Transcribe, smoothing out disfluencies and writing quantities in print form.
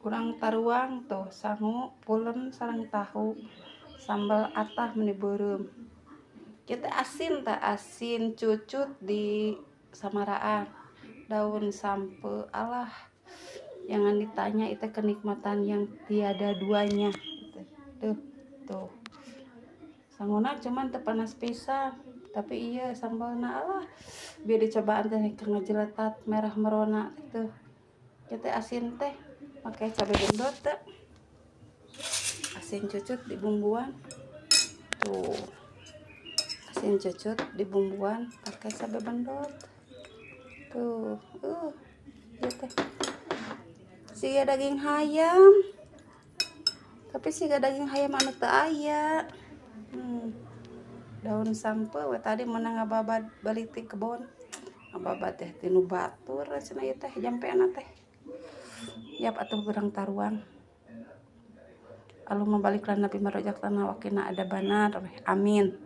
Urang taruang tuh sangu pulen sareng tahu sambal atah meni beureum. Kieu teh asin tah, asin cucut di samaraan daun sampeu. Alah, jangan ditanya, itu kenikmatan yang tiada duanya. Tuh tuh sanguna cuman teu panas pisan, tapi iya sambalna, alah, biar dicobaan teh ngajeletat merah merona tuh. Kieu teh asin teh pakai cabai gendot teh, asin cucut dibumbuan tuh, asin cucut dibumbuan pakai cabai bendot tuh. Ieu teh siga daging hayam, tapi siga daging hayam anu teu aya. Daun sampeu we tadi meunang ngababad balik ti kebon, ngababad teh ti nu batur cenah ieu teh jampena teh. Yap atuh, urang taruang. Allahumma barik lana fima razaqtana wa qina adzabannar. Amin.